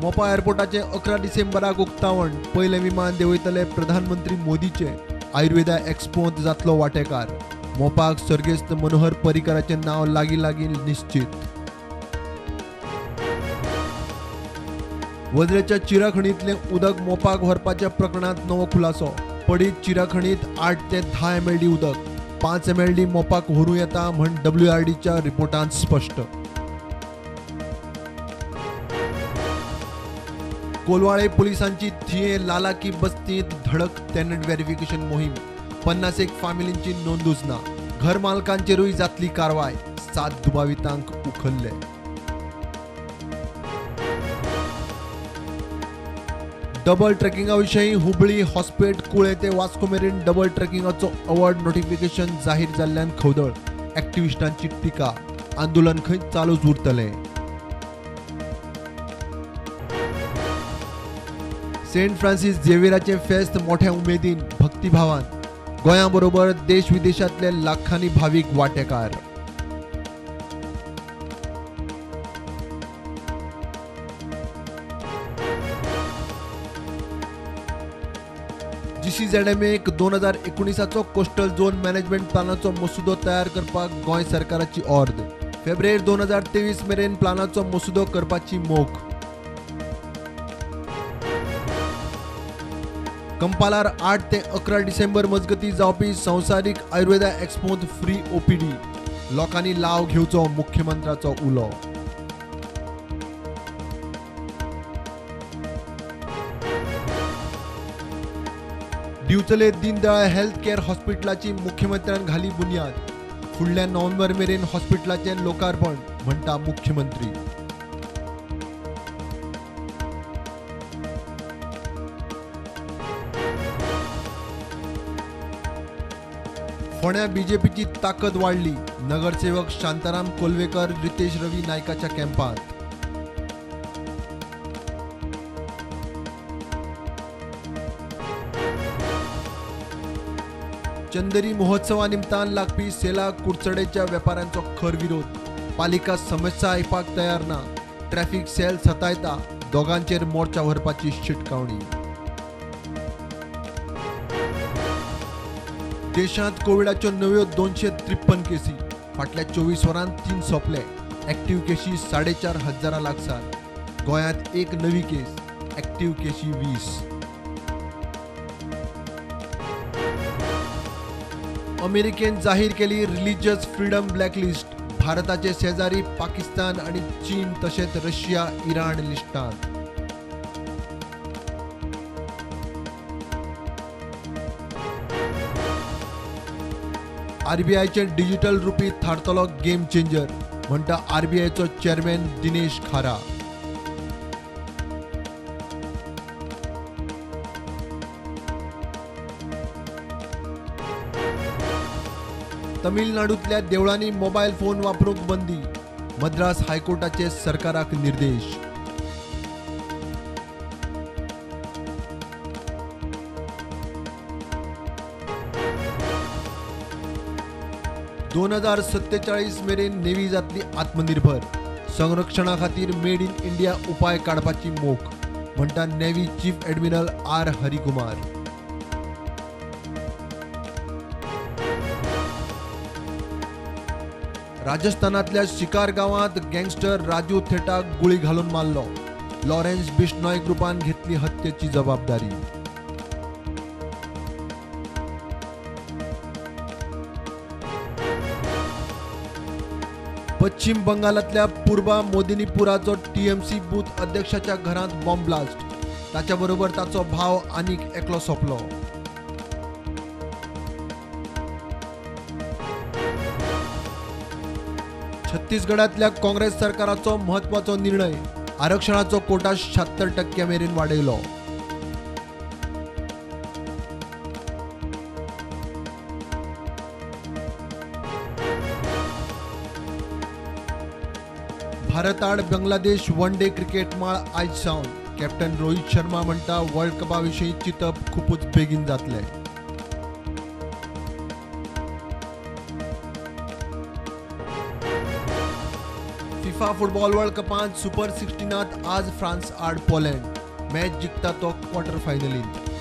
मोपा एअरपोर्टाचें 11 डिसेंबराक उक्तावण. पयलें विमान देंवयतले प्रधानमंत्री मोदीचें. आयुर्वेदा एक्स्पोंत जातलो वांटेकार. मोपाक सर्गेस्त मनोहर पर्रीकराचें नांव लागीं लागीं निश्चित. वजरेच्या चिराखणींतलें उदक मोपाक व्हरपाच्या प्रकरणांत नवो खुलासो. पडीत चिराखणींत 8 ते 10 MLD उदक, 5 MLD मोपाक व्हरूं येता म्हण WRDच्या रिपोर्टांत स्पश्ट. कोलवाळे पुलिसांची थिये लालाकी बस्तीत धडक टेनंट व्हेरिफिकेशन मोहीम. 51 फामिलींची नोंदूच ना. घर मालकांचेरूय जातली कारवाय. 7 दुबावितांक उखल्ले. डबल ट्रेकिंगा विशीं हुबळी हॉस्पेट कुळे ते वास्को मेरेन डबल ट्रेकिंगाचो अवॉर्ड नोटिफिकेशन जाहीर जाल्ल्यान खवदळ. एक्टिविस्टांची टिका. आंदोलन खंय चालूच उरतलें. सेंट फ्रांसीस झेवियराचें फेस्त मोठ्या उमेदीन भक्तिभावान. गोंया बरोबर देश विदेशांतले लाखांनी भावीक वांटेकार. GCZMA 2019चो कोस्टल झोन मॅनेजमेंट प्लानाचो मसुदो तयार करपाक गोंय सरकाराची ऑर्द. फेब्रुवारी 2023 मेरेन प्लानाचो मसुदो करपाची मोख. कंपालार 8 ते 11 डिसेंबर मजगती जावपी संवसारीक आयुर्वेदा एक्स्पोंत फ्री OPD. लोकांनी लाव घेवचो मुख्यमंत्र्याचो उलो. दिवचले दीनदयाळ हेल्थ केअर हॉस्पिटलाची मुख्यमंत्र्यान घाली बुन्याद. फुडल्या नोव्हेंबर मेरेन हॉस्पिटलाचें लोकार्पण म्हणटा मुख्यमंत्री. फोंड्या बीजेपीची ताकद वाडली. नगरसेवक शांताराम कोलवेकर रितेश रवी नायकाच्या कॅम्पात. चंदेरी महोत्सवा निमतान लागपी सेला कुडचडेच्या वेपाऱ्यांचो खर विरोध. पालिका समस्या आयकपाक तयार ना. Traffic sale सतायता. दोगांचेर मोर्चा व्हरपाची शिटकावणी. देशांत कोविडाच्यो नव्यो 253 केसी. फाटल्या 24 वरांत 3 सोंपले. एक्टिव्ह केशी 4,500 लागसार. गोंयांत 1 नवी केस. एक्टिव्ह केशी 20. अमेरिकेन जाहीर केली रिलिजियस फ्रीडम ब्लॅकलिस्ट. भारताचे शेजारी पाकिस्तान आनी चीन तशेंच रशिया इराण लिस्टांत. आरबीआयचें डिजिटल रुपी थारतलो गेम चेंजर म्हणटा आरबीआयचो चेअरमॅन दिनेश खारा. तमिळनाडूंतल्या देवळांनी मोबायल फोन वापरूंक बंदी. मद्रास हायकोर्टाचे सरकाराक निर्देश. ...2047 मेरेन नेव्ही जातली आत्मनिर्भर. संरक्षणा खातीर मेड इन इंडिया उपाय काडपाची मोख म्हणटा navy chief admiral R Harikumar. राजस्थानांतल्या शिकार गांवांत गँगस्टर राजू थेटाक गुळी घालून मारलो. लॉरेन्स बिश्नोय ग्रुपान घेतली हत्येची जबाबदारी. पश्चिम बंगालांतल्या पूर्वा मोदिनीपुराचो TMC बूथ अध्यक्षाच्या घरांत बॉम्ब ब्लास्ट. ताच्या बरोबर ताचो भाव आनीक एकलो सोंपलो. छत्तीसगडांतल्या काँग्रेस सरकाराचो म्हत्वाचो निर्णय. आरक्षणाचो कोटा 76% मेरेन वाडयलो. भारताआड बांगलादेश वन डे क्रिकेट माळ आयज सावन. कॅप्टन रोहित शर्मा म्हणटा वर्ल्ड कपा विशीं चिंतप खुबूच बेगीन जातलें. फिफा फुटबॉल वर्ल्ड कपांत सुपर 16 आज फ्रांस आड पोलंड, मॅच जिखता तो क्वॉर्टर फायनलींत.